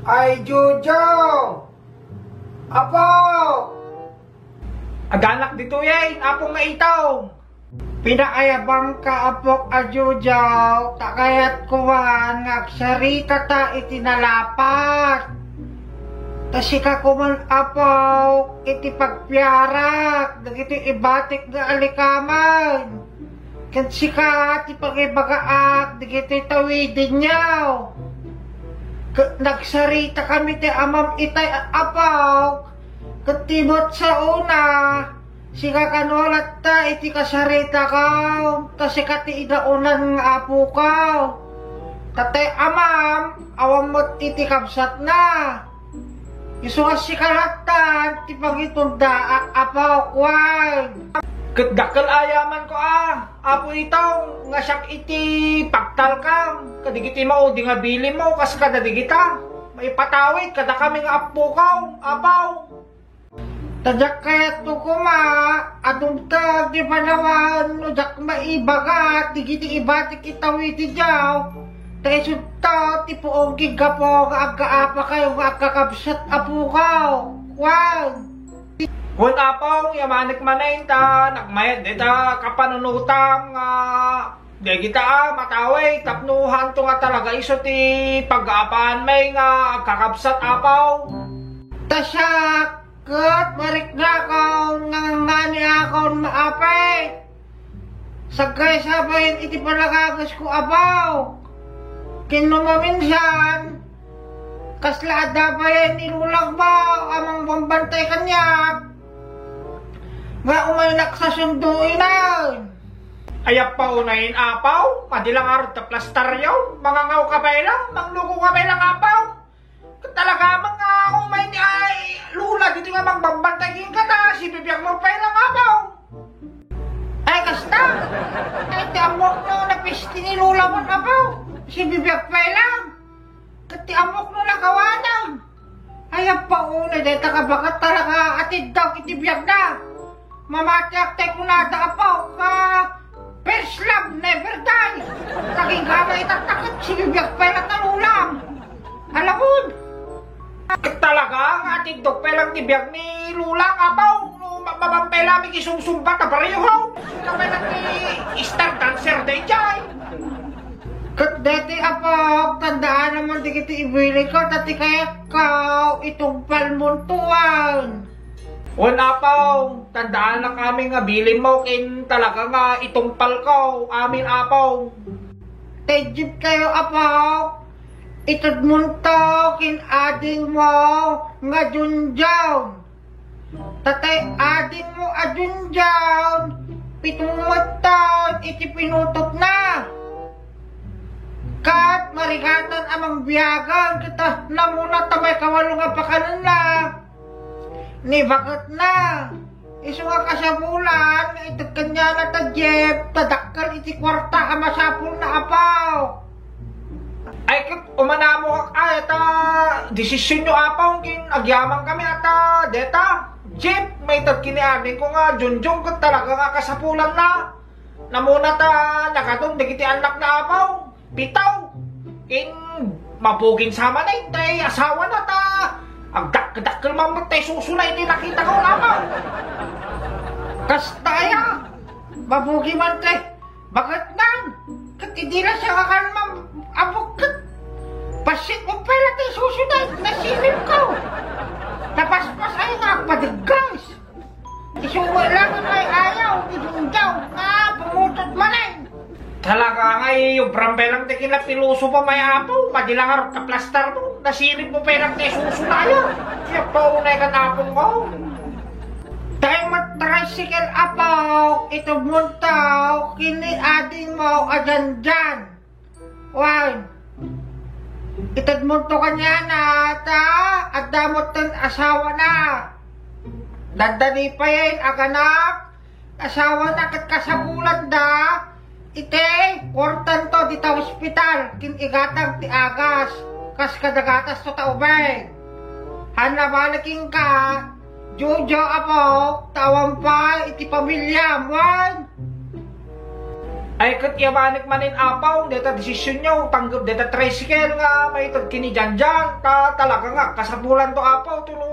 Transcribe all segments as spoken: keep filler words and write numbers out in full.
Ay, Jojo! Apo! Aganak ditoy, Apong nga Itong. Pinaayabangka, Apok a Jojo, ta kayatko man nga agsaritata iti nalapat. Ta sika koman, Apo, iti pagpiarak dagiti ibatik nga alikaman. Ken sika ti pangibagaak dagiti tawidenyo. Ket nagsaritakami ti amam itay, Apo, ket ti met saona, sika kano latta iti kasaritakam, ta sika ti inaonan nga apokaw. Ta tay amam, awan met iti kabsatna. Isu a sika latta ti pangitundaak, Apo, kuan. Ket dakkel a yamanko a, Apo Itong, nga siak iti pagtalkam, kadagiti maudi nga bilinmo, kas kadadigita. Maipatawid kadakami nga apokaw, Apo. Ta diak kayatko koma a dumteng ti panawen no diak maibaga dagiti ibatik itawi ti Dios, ta isut' ti puong ti gapu nga agkaapakayo nga agkakabsat, apokaw. Wen. Wen, Apo, yamanek manen ta nagmayat dita kapanunotam nga dagita a matawid tapno hanto nga talaga isu ti pagkaapaanmi nga agkakabsat, Apo. Ta siak ket mariknakon nga nganganiakon maapit. Sagkaysa bayen iti panagagesko, Apo. Ken no maminsan, kasla adda bayen ni Lola Apo a mangbambantay kaniak nga umaynak sa sundo inen. Ay, Apo, unayen, Apo, madi la ngarud ta plastaryo, mangangaw ka pay lang, mangluko ka pay lang, Apo. Ket talaga man nga umay ni ay Lola ditoy nga mangbambantay kenka ta sibibiagmo pay lang, Apo. Ay, kasta. Ay, ti ammok no napisti ni Lola man, Apo. Sibibiag pay lang. Ket ti ammok no nakawanan. Ay, Apo, unay dayta kabaket talaga atiddawak iti biagna. Mamatiak tay kunada, Apo, nga first love never die. Dagingga nga itattakot, sibibiag pay lang ta Lola. Alamon. Ket talaga nga atiddok pay lang ti biag ni Lola, Apo, no ma-, mabang pay lang isumsumbat a baryo, ho. Sika pay lang ti star dancer daydiay. Ket daytoy, Apo, tandaanam man dagiti ibilinko, ta ti kayatko, itungpalmonto. Wen, Apo, tandaanakami nga bilinmo ken talaga nga itungpalko. Amin, Apo. Tay jeepkayo, Apo, itedmonto ken adingmo nga Junjun. Ta tay adingmo a Junjun, pito met taon iti pinutotna. Ket marigatan a mangbiagen, ket ta namuna ta maikawalo nga pakanenna. Ni baketna, isu nga kasapulan nga ited kaniana ta jeep, ta dakkel iti kuarta a masapulna, Apo. Ay, ket umanamok ay ta desisionyo, Apo, ken agyamankami a ta deta jeep, maited ken ni adingko nga Junjun, ket talaga nga kasapulanna. Namuna ta nagadun dagiti annakna, Apo. Pito. Ken mabugin sa manen tay asawana ta agdakdakkel man met tay susuna iti nakitako, Apo. Kasta aya, mabugi man tay baketnan. Ket idi la siya kakan man abukket. Passit mo pay la tay susuna, nasiripko. Napaspas ay nga agpadeggas. Isu met laeng nga ay-ayaw ti Junjun nga pumutot manen. Talaga nga iyubram pay lang ti kinapilosopo, may Apo, madi la ngarud ta plastarmo, nasiripmo pay lang ti susuna aya. Siak pay unay kan apongko. Tay met tricycle, Apo, itedmonto ken ni adingmo a Junjun. Wen, itedmonto kaniana ta adda met ten asawana. Daddani payen aganak, asawana ket kasapulanda iti kuartanto dita ospital ken igatang ti agas kas kadagatasto ta ubing. Haan nabali kenka, Jojo, Apo, ta awan pay iti pamiliam, wen. Ay, ket yamanek manen, Apo, deta desisionyo, panggep deta tricycle nga maited ken ni Janjan, ta talaga nga kasapulanto, Apo, tulo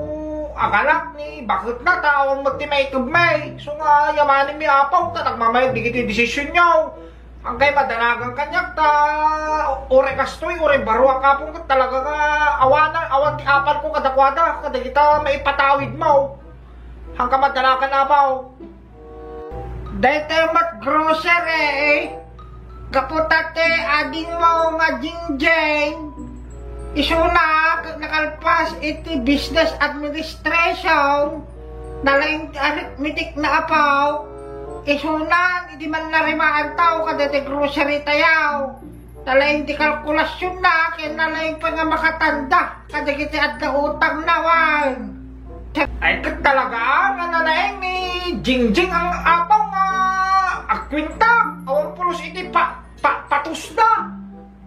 agalak ni baketna, ta awan met ti maikebmi. So nga, yamanenmi, Apo, ta nagmamayag dagiti desisionyo. Angkay madanagan kaniak, ta uray kastoy, uray baruak, Apo, ket talaga nga awanan, awan ti apalko kadakuada, kadagita maipatawidmo. Angka madanagan, Apo. Daytoy met grocery, gapu ta ti adingmo nga Jingjing, isuna ket nakalpas iti business administration, nalaing ti arithmetic na, Apo, isunan idi mannarimaantaw kadaytoy grocery tayo. Nalaing ti kalkulasionna, ken nalaing pay nga makatanda kadagiti adda utangna, wen. Ay, ket talaga nga nalaing ni Jingjing ang Apo nga agkuenta, awan pulos iti pa-, pa-, patusda.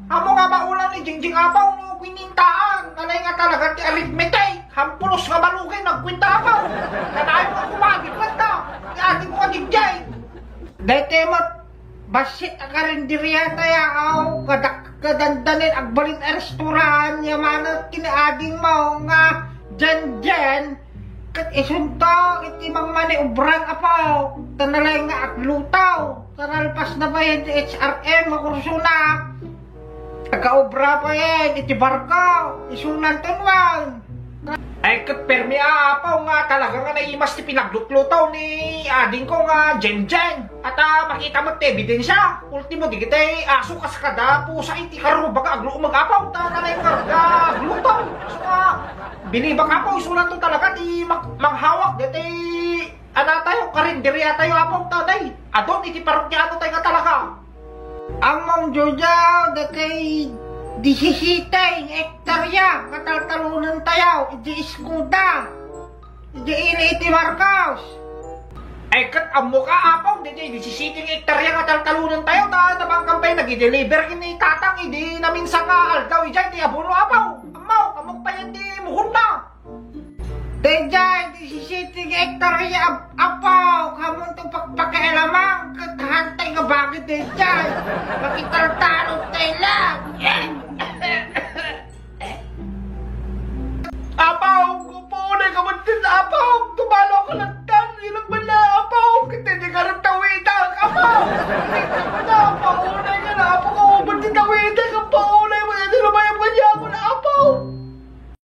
Amo nga maulam ni Jingjing, Apo, no kuinintaan, nalaing nga talaga ti arithmetic, hampulos nga malugay nagkuenta, Apo. Nalaing nga kumagit man ta, ni ate mo nga Jingjing. Daytoy met bassit a karinderia tayo, aw, kadak-, kadandanin agbalin a restaurant, yamanek ken ni adingmo nga Jenjen, ket isunto iti mangmaniobran, Apo, ta nalaing nga aglutaw, ta nalpas na pay ti H R M nga kursona, agaobra pay iti barko, isunanton wen. Ay, ket permi a, Apo, nga talaga nga naimas ti pinaglutluto ni adingko nga Jenjen. At, ah, makita met ti ebidensya. Ultimo, digitay aso kas kada pusa iti karruba nga agluumeg, Apo, ta nalaing nga agluto. So, ah, bilibak, Apo, isunanto talaga ti mag-, manghawak ditoy, ano tayo, karinderia tayo, Apo, ta nay, adun iti parokiano tayo nga talaga. Ammom, Jojo, dagiti disisiete nga ektarya nga taltalonentayo idi Escoda, idi ili iti Marcos. Ay, ket ammoka, Apo, dagiti disisiete nga ektarya nga taltalonentayo, ta, ta bangkam pay nag-deliver ken ni Tatang idi naminsan nga aldaw idiay ti abono, Apo. Ammo, ammok pay ti muhonna. Daydiay, disisiete nga ektarya, Ap-, Apo, hamonto pakpakialaman, ket hantay nga bagay daydiay. Makitaltalon tayo lang.